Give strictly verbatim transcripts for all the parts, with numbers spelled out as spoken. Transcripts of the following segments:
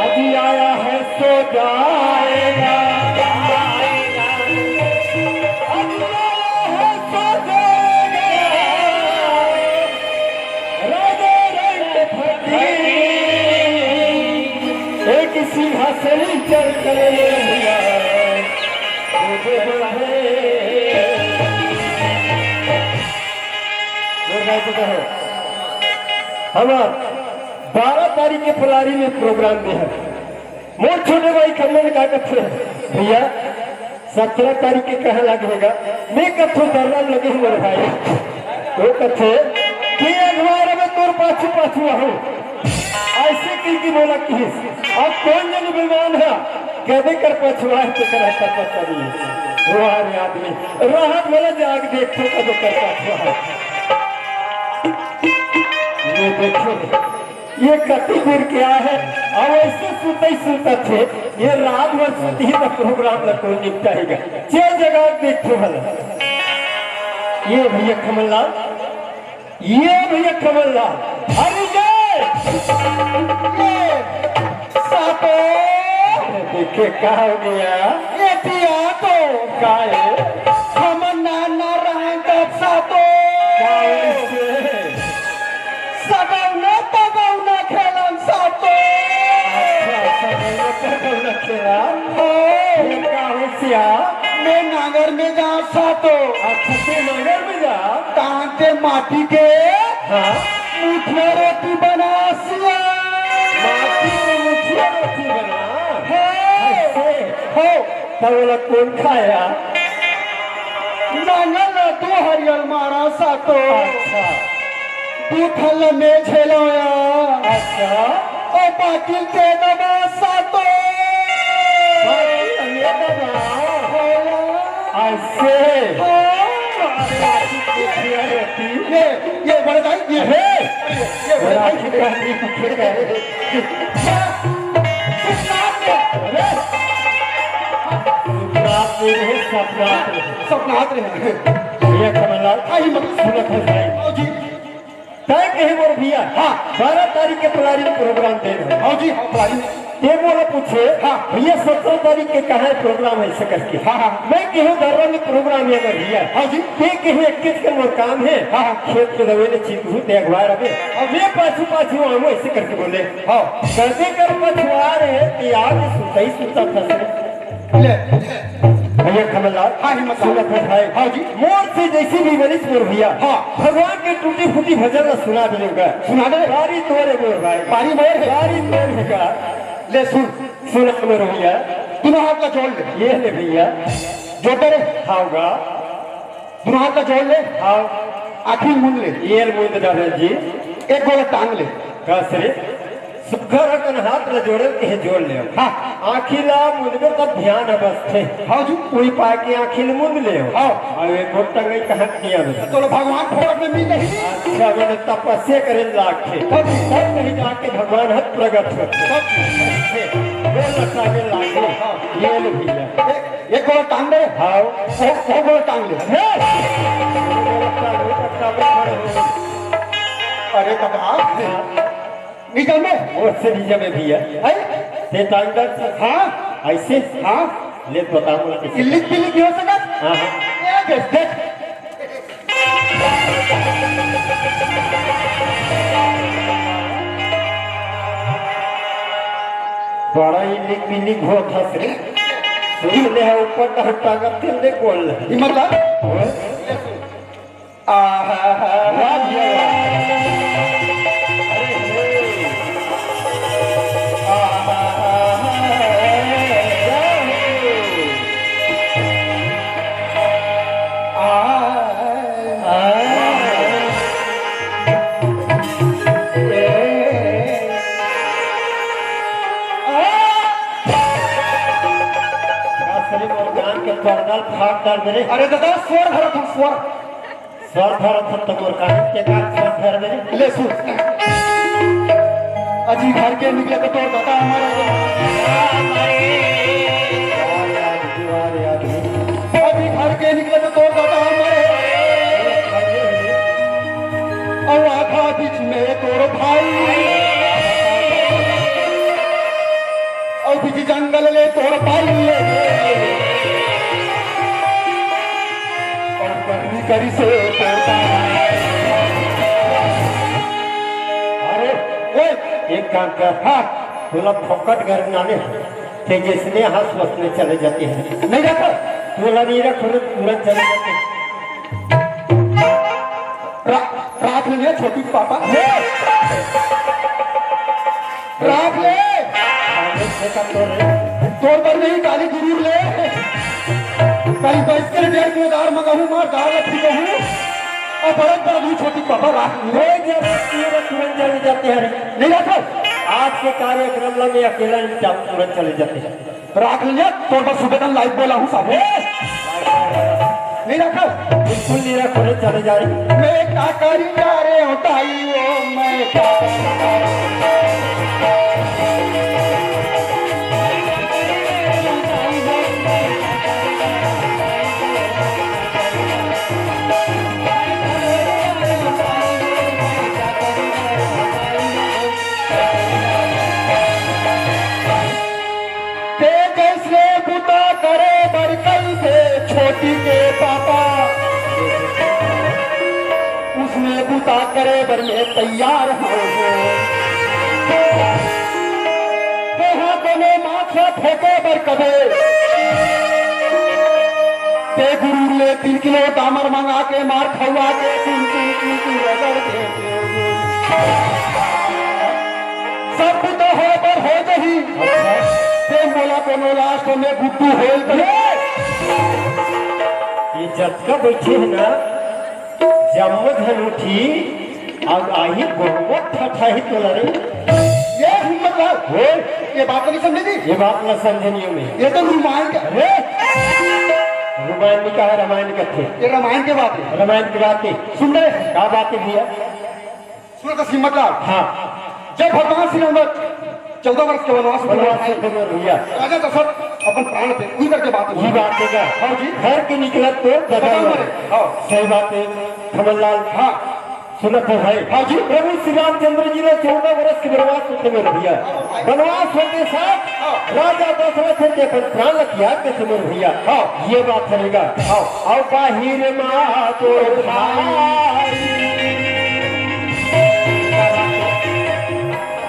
अभी आया है सो जाएगा, अभी आया है सो जाएगा। राजा रंग फकीर, एक सिंहासन चढ़ कर ये हुआ। हमार बारह तारीख के पलारी में प्रोग्राम दे हे। मोर छोटे भाई कमल का कथे, भैया, सत्रह तारीख के कहाँ लगे होगा? मैं कथों दर्रा लगे हूँ मोर भाई। वो कथे कि अगवार में तोर पाछू पाछू आहूँ। ऐसे की बोला किस, अब कौन जन बेईमान है, कदे कर पछुआ है, तेकर है कर पता नहीं। वाह रे आदमी, राहत वाला जाग देख तो कदे कर पछुआ है। ये देखो, ये कति दूर क्या है, अब ऐसे सुते ही सुता थे, ये रात भर सुती ही तो प्रोग्राम ला कौन निपटाएगा? चल जगा देख तो भला। ये भैया कमललाल, ये भैया कमललाल, अरे ये, ये सातो। देखे का हो गया? ये पिया तो का है? हम ना ना रहन तब सातो। का है से? सगौना पगौना खेलन सातो। अच्छा, सगौना पगौना खेलन? हो। ये का है सिया? मैं नांगर में जा सातो। अच्छा, तू नांगर में जा? तांते माटी के हाँ। मुठिया रोटी बना सिया। माटी के मुठिया रोटी बना? हाँ। ऐसे? हो। तब ओला कौन खाया? नांगर ला तू हरियल मारा सातो। अच्छा। तू थल में झेलाया। अच्छा। ओ बाकी दे दबा सातो। बाकी दे दबा। होला। ऐसे। हाँ। ये, ये बड़े भाई, ये। हे। ये बड़े भाई। राखी पहननी पीछे का है। अरे। सुनात नहीं रहे, सपनात रहे। सपनात रहे। ये कमला, आई मत। सुनत है भाई। ओ जी। तय कहे मोर भैया, हाँ। बारह तारीख के पलारी में प्रोग्राम दे रहे। हाँ जी, हाँ, पलारी में। ते मोला पूछे, हाँ। भैया, सत्रह तारीख के कहाँ है प्रोग्राम है, ऐसे करके। हाँ, हाँ। मैं कहूँ, दर्रा में प्रोग्राम है मोर भैया। हाँ जी। ते कहूँ, इक्कीस के मोर काम है। हाँ, हाँ। खेत के दवे ले चीकू ते अखबार अबे। हाँ। मैं पाछू पाछू आऊँ, ऐसे करके बोले। हाँ। कदे कर पछुआ रहे, ते आज सुतई सुता फंसे। ले। भैया कमललाल, हाँ, हिम्मत लाल। सुनत है भाई। हाँ जी। मोर से जैसी भी बनिस मोर भैया। हाँ। भगवान के टूटी फूटी भजन ला सुना दे का। सुना दे। बारी तोरे मोर भाई। बारी मोर है। बारी तोरे का। ले सुन। सुना मोर भैया। दोनों हाथ ला जोड़ ले। ये ले भैया। जोड़ दे रे। हाँ गा। दोनों हाथ ला जोड़ ले। हाँ। आँखी मूंद ले। ये मूंद डाले जी। एक गोला टांग ले। कस रे। सुग्घर अकन हाथ ल जोड़े के जोड़ ले। हाँ। आँखी ला मुंदबे तब ध्यान ह बसथे। हाँ जी। कोई पाके आँखी ल मुंद ले। हाँ। अउ एक गोट टंगई कहाँ किया बे? तोला भगवान फोकट में मिल नहीं। अच्छा, मैंने तपस्या करे लागथे। तब? तब कहीं जाके भगवान ह प्रगट होथे। तब? बोल लटा के लागे। हाँ। ये ले भैया। ए, एक गोला टांग दे। हाँ। वो, वो गोला टांग ले। हे! अरे कका। हाँ। निकल में। वो से नीचे में भी है। हैं? ते टांग दर्द। हाँ। ऐसे? हाँ। ले बता मुझे। इलिक पिलिक नहीं हो सकत? हाँ, हाँ। ए, देख, देख। बड़ा इलिक पिलिक होत हस रे। सुन ले, ऊपर का टांगत तेल दे गोल। ई मतलब? हाँ। आहा। वाह भैया, वाह। अरे, आहा। आहा। अरे दादा, स्वर भरत हूँ, स्वर। स्वर धरत हन त मोर काहे के का स्वर धर दे? ले सुन। अजी घर के निकले तो तोर दादा हमारे। अजी घर के निकले तो तोर दादा हमारे। और आधा बीच में तोर भाई। अउ बीच जंगल ले तोर पाई ले। अउ गर्मी करी से तोर पाई। अरे, ओए, एक काम कर। हाँ। तोला फोकट घर नाने, ते जैसने हंस वसने चले जाते हैं। नहीं रखो। तोला नहीं रखो, तुरंत चले जाते हैं। रा-, राख ले छोटी पापा। ले। राख ले। अरे, देखा तो रे। तोर बर नहीं, काली गुरूर ले। कहीं बैठ के डेढ़ किलो दार मंगाहूँ, मार दार रखी कहूँ। और बरत बरत हूँ छोटी पापा, राख ले। ले, जब तुरंत चले जाते हैं। नहीं रखो। आज के कार्यक्रम ला मैं अकेला निपटाहूँ, तुरंत चले जाते हैं। राख लिया, तोर बर सुबह कन live बोला हूँ साहब। ए! नहीं रखा? बिल्कुल नहीं रखो रे, चले जा रहे। मैं का करी जा रहे हो ताई, ओ मैं का करी जा रहे हो? ते जइसने बुता करे बर कहिथे छोटी के पापा, उसने बुता करे बर मैं तैयार हूँ। तेहा बने माथा फेंके बर कबे, ते गुरु ले तीन किलो डामर मंगा के मार खवा के चुन चुन चुन चुन रगड़ दे। सब बुता होय बर हो जही। अच्छा। ते मोला कोनो last में बुद्धू होय कर। ये जतका बइठे हे ना, जम्मो झन उठी, अउ आही बहुत ठठाही तोला रे। ये हिम्मत ला। होय। ये बात नहीं समझे जी? ये बात ना समझे नहीं मैं। ये तो रामायण का। अरे! रामायण नहीं कहा, रामायण कथे। ये रामायण के बात है। रामायण की बात है। सुन रहे हैं? क्या बात है भैया? सुन तो हिम्मत ला। हाँ। जब भगवान श्री राम चौदह वर्ष के वनवास में वनवास से थे भैया। राजा दशरथ अपन प्राण दे, उही करके बात है। ये बात है का? हाँ जी। घर के निकलत तो दगा दगा मरे। मरे। हाँ। सही बात है। कमललाल। हाँ। सुनत हो भाई। हाँ जी। प्रभु श्री रामचंद्र जी ने चौदह वर्ष के वनवास में थे भैया। वनवास होते साथ हाँ। राजा दशरथ के अपन प्राण ला त्याग के थे भैया। हाँ। ये बात है का? हाँ। अउ बाहिर मा तोर भाई।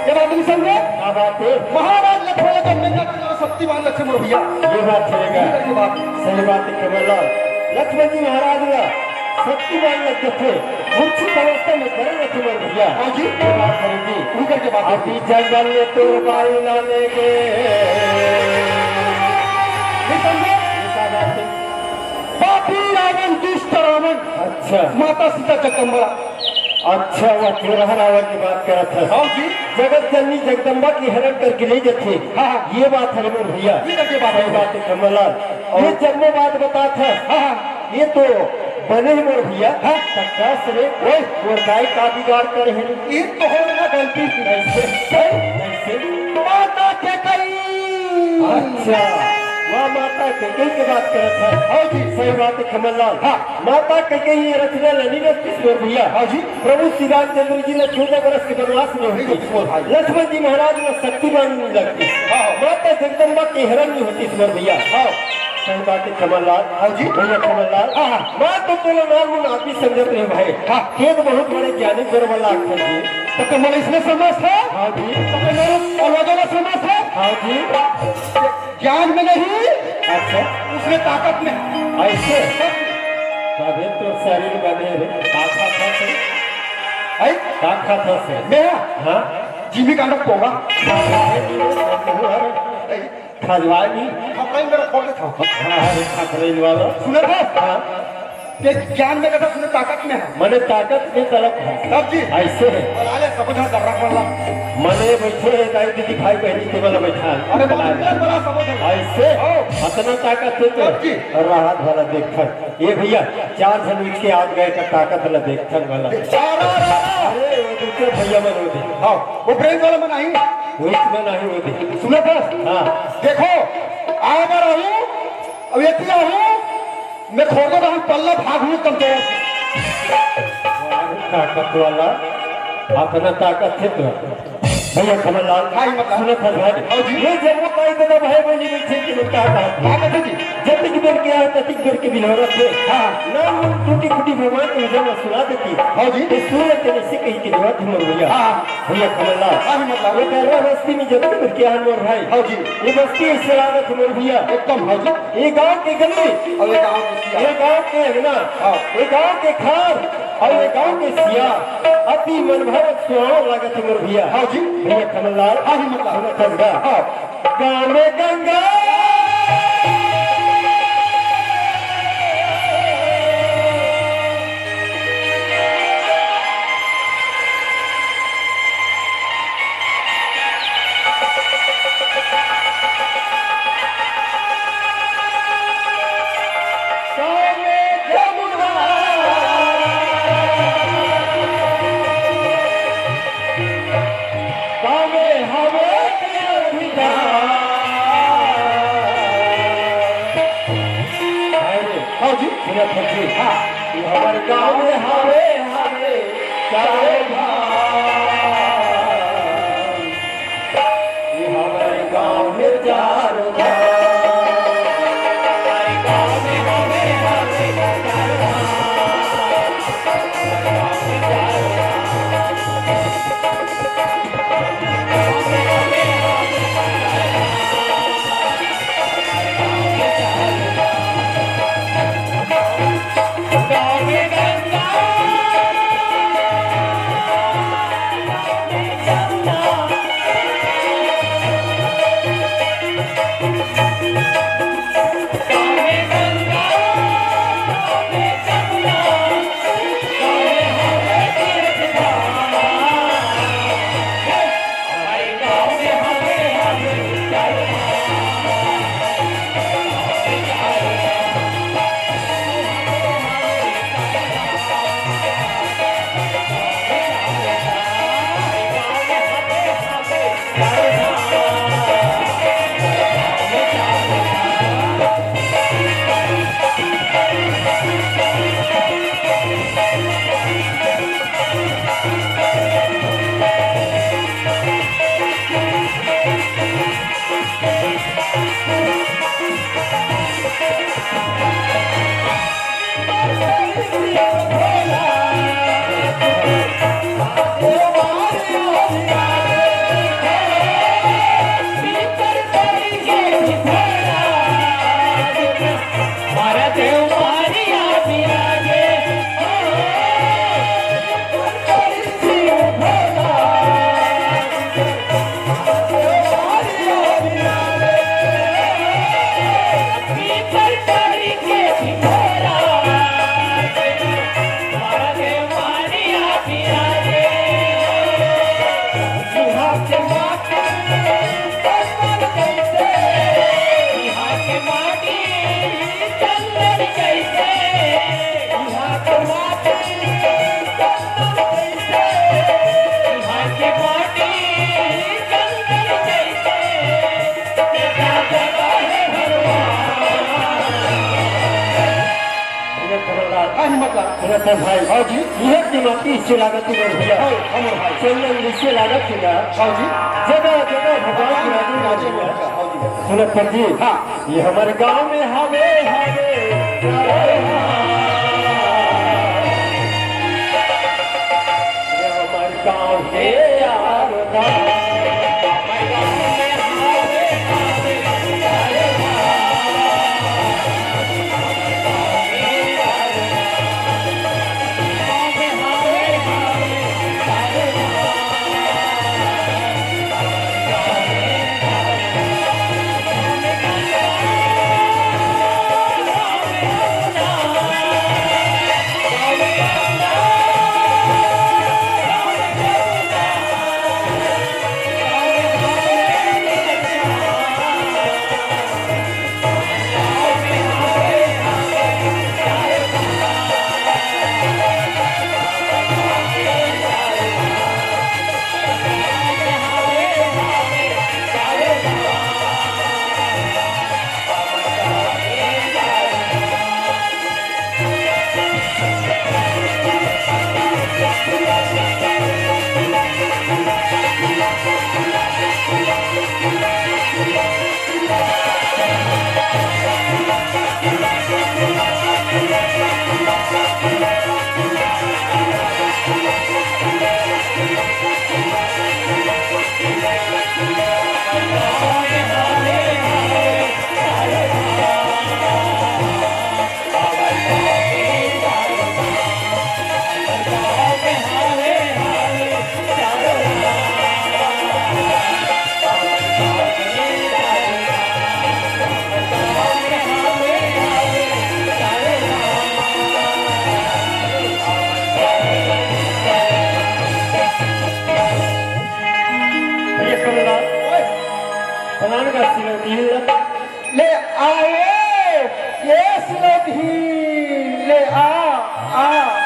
ये बात नहीं समझे? क्या बात है? महाराज लखन ला जब मेघनाथ जी शक्तिमान लक्ष्मण भैया। ये बात है का? ये बात। सही बात है कमललाल। लक्ष्मण जी महाराज ला शक्तिमान लग जथे, मूर्छित अवस्था में पड़े रहे तुम्हारे भैया। हाँ जी। ये बात करेगी। उनकर के बात अभी जंगल में तोर बाई लाने के। नहीं समझे? ऐसा बात है। पापी रावण, दुष्ट रावण। अच्छा। माता सीता जगदम्बा। अच्छा, वो चोरहा रावण की बात करत है। हाँ जी। जगत जननी जगदम्बा की हरण करके ले जाते। हाँ, हाँ। ये बात है मोर भैया। ये करके बात सही है। बात है कमललाल। और ये जब मैं बात बताता है। हाँ, हाँ। ये तो बने ही मोर भैया। हाँ। टक्का से रे, ओए, मोर दाई का बिगाड़ करे हे। ये तो हो ना गलती से। कैसे? कैसे? माता के कई। अच्छा, वह माता के कई के बात करत है। हाँ जी। सही बात है कमललाल। हाँ। माता के कई ये रचना लनी रचती मोर भैया। हाँ जी। प्रभु श्री रामचंद्र जी ने चौदह वर्ष के वनवास में होती। बिल्कुल, हाँ। लक्ष्मण जी महाराज में शक्तिमान नहीं लगती। हाँ। माता जगदम्बा के हरण नहीं होती मोर भैया। हाँ। सही बात है कमललाल। हाँ जी। भैया कमललाल। हाँ, हाँ। मैं तो तोला नाम मुन आदमी समझत रहे भाई। हाँ। ये तो बहुत बड़े ज्ञानी गुरु वाला आखिर जी। तो तुम बोले इसमें समझ है? हाँ जी। तो तुम मेरे अलग अलग समझ है? हाँ जी। ज्ञान में नहीं। अच्छा। उसमें ताकत में। ऐसे? तभी तो शरीर बने रे। का खाता से? है? का खाता से? मैं? हाँ। जिमी कांड पोगा। खजवाई नहीं। खपराइन मेरा फोड़ था। हाँ, हाँ, खपराइन वाला। सुना था? हाँ। ये ज्ञान में कहता, सुने ताकत में है। मने ताकत में तलब है। तब जी। ऐसे है। और आले सब उधर कर रखा वाला। मने बैठे हैं, दाई दीदी, भाई बहनी के वाला बैठा है। अरे, बहुत बड़ा, बड़ा सब उधर। ऐसे? ओ। इतना ताकत है तो तब जी। और राहत वाला देखा। ये भैया, चार झन मिल के आ गए का ताकत वाला देखा वाला। चारा, चारा। अरे, वो दूसरे भैया मन होते। हाँ, वो ब्रेन वाला मन आई। वो इसमें नहीं होते। सुना था? हाँ। देखो, आए ना रहूं, अब इतना हूँ, मैं खोदो रहूं, पल्ला भाग हूँ कमजोर। ताकत वाला, अपना ताकत है तो। भैया कमललाल, हाँ, ये मतलब। सुनो फरमान। हाँ जी। ये जब वो कह देता भाई बहनी बैठे कि लोग क्या कहा? क्या कहते जी? जब तक बेर के आए, तब तक बेर के बिलौरत है। हाँ। ना वो टूटी फूटी भगवान को भजन सुना देती। हाँ जी। ये सूरत के नीचे कहीं की जरूरत ही मर गया। हाँ। भैया कमललाल। हाँ, ये मतलब। वो कह रहा बस्ती में जब तक बेर के आए मोर भाई। हाँ जी। ये बस्ती ऐसे लागत है मोर भैया। एकदम, हाँ जी। ये गांव के गली, और ये गांव के सिया। ये गांव के अंगना, हाँ। ये गांव के खार, और ये गांव के सिया, अति मनभावक सुहावना लागत है मोर भैया। हाँ जी। भैया कमललाल, हाँ, हिम्मत लाल। सुनो तब गा। हाँ। गांव में गंगा। हमर गाँव में हवे, हवे चारों धाम। ये हमर गाँव में चारों धाम। सुनत भाई, हाँ जी। इहे के माटी से लागत थी मोर भैया। हाँ, हमर भाई। चंदन जैसे लागत थी ना। हाँ जी। जगह जगह भगवान की राजी राजी राजी। हाँ जी। सुनत पर जी। हाँ। ये हमर गाँव में हवे, हवे, हवे। ये हमर गाँव के यार। ये सुनना, फलान का सिलौटी है। ले आए, ये सिलौटी, ले आ, आ।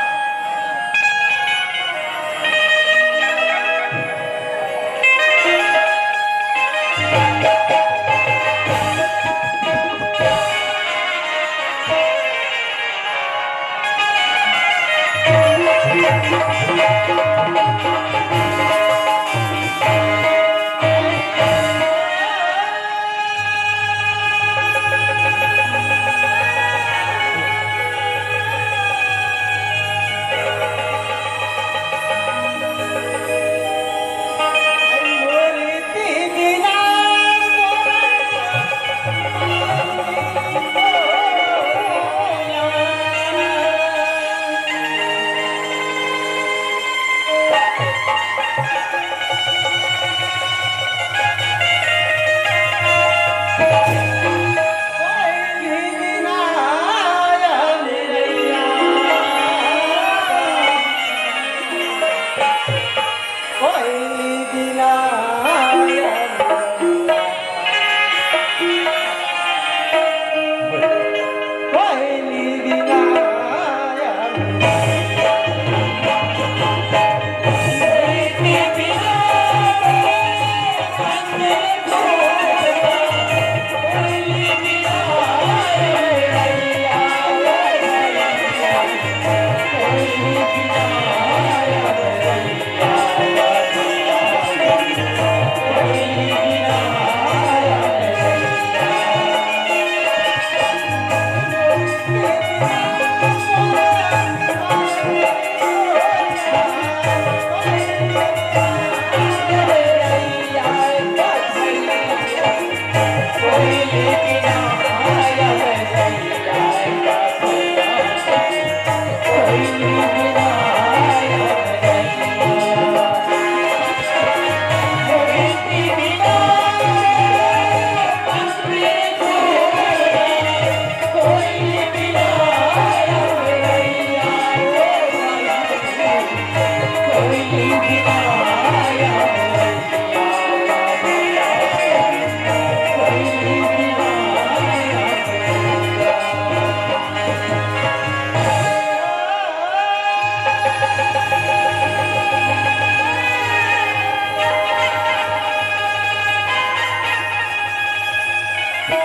हाँ,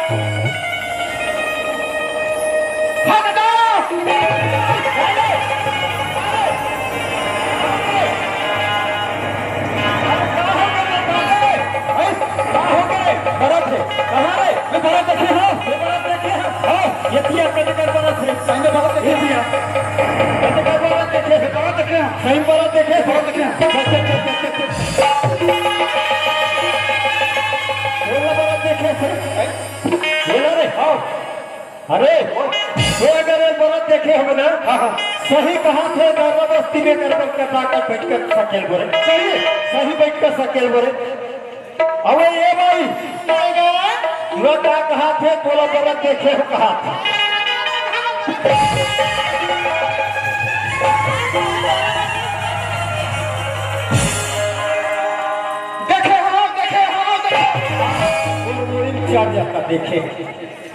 दादा! अरे, का हो गए रे, का हो गए? अरे, का हो गए? बरत हे। कहाँ रे? मैं बरत देखे हँव। मैं बरत देखे हँव। हाँ, ये पिया के जगह बरत हे। सही में बरत देखे? ये पिया। ये जगह बरत देखे। मैं बरत देखे हँव। सही में बरत देखे? बरत देखे हँव। चल, चल, चल, चल, चल। बोल ना, बरत देखे हे। बोला रे, आओ। अरे, वो अगर ये बरत देखे हवे ना, हाँ, हाँ। सही कहाथे, दर्रा बस्ती में कर कर कटा कर बैठ कर सकेल बोले। सही। सही बैठ कर सकेल बोले। अबे ये भाई, का गा? तुरा का कहाथे, तोला बरत देखे हो कहाथे। देखे हो, देखे हो, देखे हो। वो, वो इन चार जाता देखे।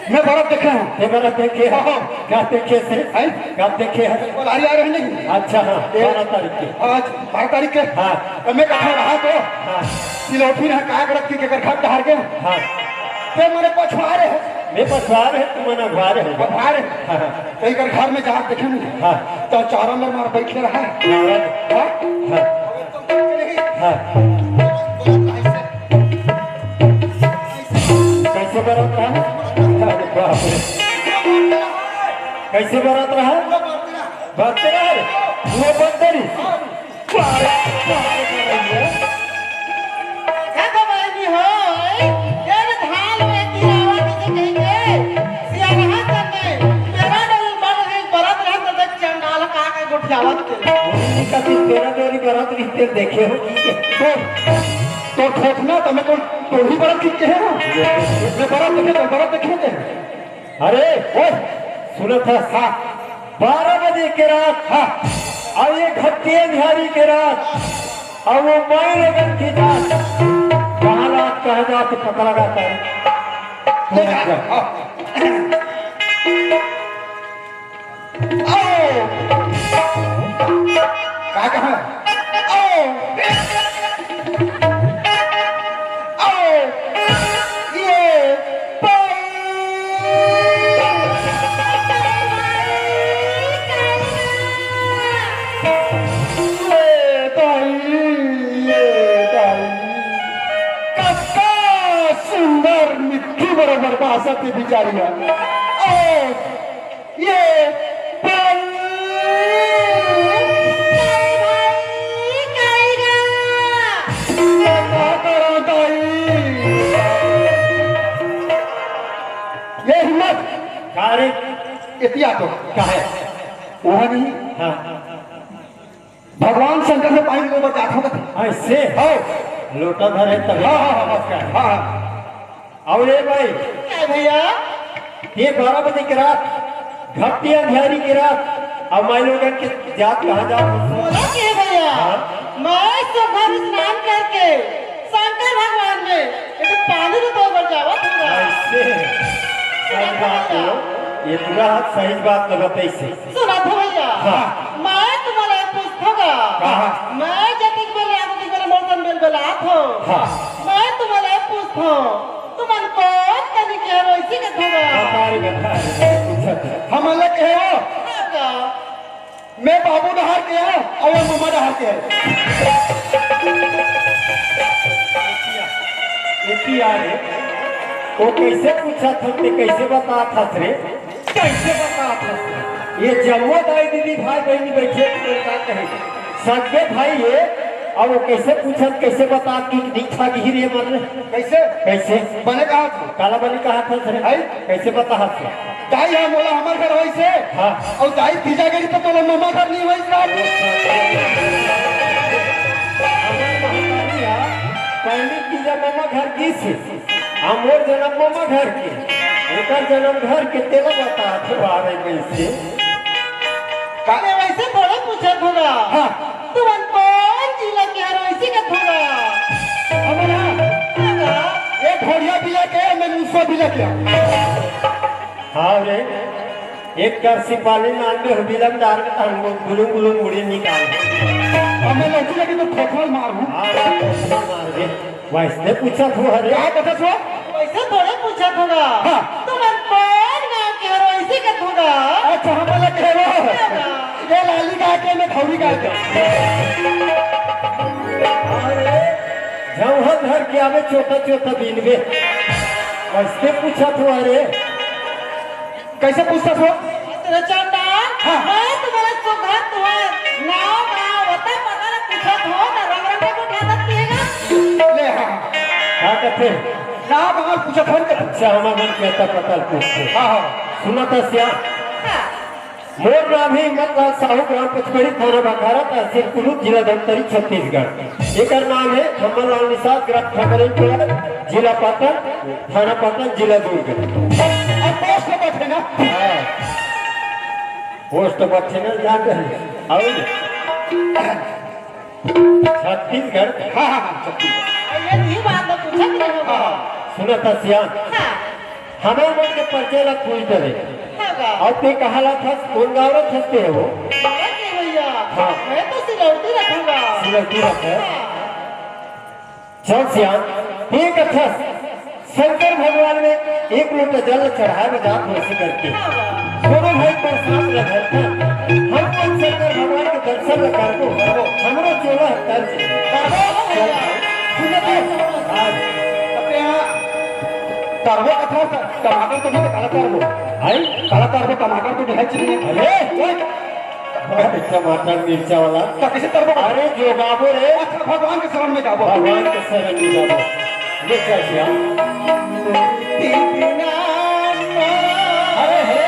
मैं बरत देखे हँव। मैं बरत देखे हँव। हाँ। का देखे से? हैं? का देखे हे? बोल, आ रही, आ रही नहीं? अच्छा, हाँ, ये बारह तारीख के। आज बारह तारीख के? हाँ। तो मैं कथा रहा तो हाँ। सिलौठी रहा, का करत की, केकर घर डहार के? हाँ। ते मने पछवारे हे। मैं पछवारे हे, तू मने अगवारे हे। अगवारे। हाँ, हाँ। तो एकर घर में जात देखे नहीं? हाँ। तो चारों में मार बैठे रहा है। हाँ। हाँ? हाँ। हाँ। कैसे बरत रहा? अरे बाप रे। कैसे बरत रहा? बरत रहा रे। वो बंदरी। बाप रे, बाप रे। ए गवाही होय, ए रे धान में गिरावत हे कहिके, सियानहा सब में, तेरा डोल बन है, बरत रहा तो देख चंडाल का के गोठियावत के। उन्हीं का दिन तेरा डोरी बरत नहीं, तेरे देखे हो कि तो, तो ठोकना तो मैं तो टोली बरत की कहे ना। मैं बरत देखे तो बरत देखे थे। अरे, ओए, सुनत हस? हाँ। बारह बजे के रात, हाँ। अउ ये घट्टी अंधियारी के रात, अउ वो माई लोगन की जात, कहाँ रात, कहाँ जात, पता लगा था। हाँ। आओ। का कहा? आओ। आओ। ये पाई। ये पाई। ये पाई। कतका सुंदर मिट्टी बरोबर बासत हे बिचारिया। आओ। ये पल। भाई, भाई, काई गा? ये का करा ताई? ये हिम्मत। का रे? एती आ तो। का हे? वो नहीं। हाँ। भगवान शंकर से पानी लेके ऊपर जात होगा। ऐसे? हाँ। लोटा धरे तभी। हाँ, हाँ, हाँ, हाँ, हाँ। अउ ए भाई, ए भैया। ये बारह बजे के रात, घट्टी अंधियारी के रात, अउ माई लोगन के जात कहाँ जात? बोला के भैया, हाँ? मैं सुबह स्नान करके शंकर भगवान में एक पानी रुपये बर जावत हूँ। ऐसे? सही बात हो, ये पूरा सही बात तो बताइसे। सुना था भैया, हाँ। मैं तुम्हारा पूछता गा। कहा? मैं जतिक बोले, आतिक बोले, मौसम बेल बोला था। हाँ। मैं तुम्हारा पूछता हूँ, तुमन कोन कनी के हरो इसी के धोगा? बता रे, बता रे, पूछत है। हमन ला कहे हो? हाँ का? मैं बाबू डहार के हूँ अउ वो ममा डहार के हूँ। एती आ रे, वो कैसे पूछत हन ते कैसे बतात हस रे? कैसे बतात हस? ये जम्मो दाई दीदी भाई बहिनी बैठे हे, तो का कहे? सगे भाई ये, अउ वो कैसे पूछत, कैसे बतात कि दीक्षा गिरी रे मन? कैसे? कैसे? बने कहा था। काला बने कहा था सर? आई? कैसे बतात हस? दाई हा मोला हमर घर होइसे। हाँ। अउ दाई तीजा गई तो तोला ममा घर नहीं होइस का? हमर महतारी हा पहली तीजा ममा घर गिस। आ मोर जनम ममा घर के, एकर जनम घर के तेला बता, तू आवे कैसे? का? अरे वैसे थोड़े पूछत होगा। हाँ। तुमन कोन जिला के हरो, इसी का थोड़ा। हमन हा? हाँ। ये ढोड़िया बिला के, मैं मुसवा बिला के। हाँ रे, एक कर सिपाली नाम में बिलम डाल के तहन गुलुम गुलुम मुड़ी निकाल। अब मैं लौटी लगी तो खोखल मार हूँ। हाँ, खोखल मार दे। वैसने पूछत हो, अरे। का पूछत हो? वैसे थोड़े पूछत हो। हाँ। तुमन कोन गाँव के हरो, अइसे कथों गा? अच्छा, हमन ला कहे हो। हाँ। ये लाली गाँव के, मैं धौरी गाँव के। अरे, झौहा धर के आवे, चोता चोता बीनबे। कइसे पूछत हो रे? कइसे पूछत हो? तेरा चंडाल, हाँ। मैं तुम्हारा सुघर तुहर नाव गाँव ओता पता ला पूछत हो, ना रंग रंग के उठा देती है ना। ले, हाँ। का कथे? नाव गाँव पूछत हो ना कथे? अच्छा, हमर मन के ओता पता ला पूछथे। हाँ, हाँ। सुनत हस या? हाँ। मोर नाम हे हिम्मत लाल साहू, ग्राम पचमढ़ी, थाना भखारा, तहसील कुरूद, जिला धमतरी, छत्तीसगढ़। एकर नाम हे खम्मल लाल निषाद, ग्राम ठकरेन टोला, जिला पाटन, थाना पाटन, जिला दुर्ग। अब पोस्ट बठे ना? हाँ। पोस्ट बठे ना, जान रहे। अउ छत्तीसगढ़। हाँ, हाँ, हाँ, छत्तीसगढ़। ये नहीं बात तो पूछा कि नहीं होगा? हाँ, हाँ। सुनत हस या? हाँ। हमर मन के परिचय ला पूछ डरे। हाँ गा। अउ तें कहाँ ला थस, कोन गाँव ला थस तें हो? मैं के भैया? हाँ। मैं तो सिलौटी रथों गा। सिलौटी रथे? हाँ। चल सियान, तें कथस, शंकर भगवान में एक लोटा जल चढ़ाए बर जात हों अइसे करके। हाँ गा। कोनो भाई प्रसाद ला धरथन, हम तो शंकर भगवान के दर्शन ला करबो, हमरो चोला ह तर जही। करबो भैया। सुन तो। हाँ। अब यहाँ तरबो कथस, टमाटर तो नहीं, काला तरबो। आई? काला तरबो, टमाटर तो नहीं है, चीनी है। अरे, ओए। अरे, टमाटर मिर्चा वाला। तो कइसे तरबो? अरे, जोगाबो रे। अच्छा, भगवान के शरण में जाबो। भगवान के शरण में जाबो। ये क्या किया? अरे, हे।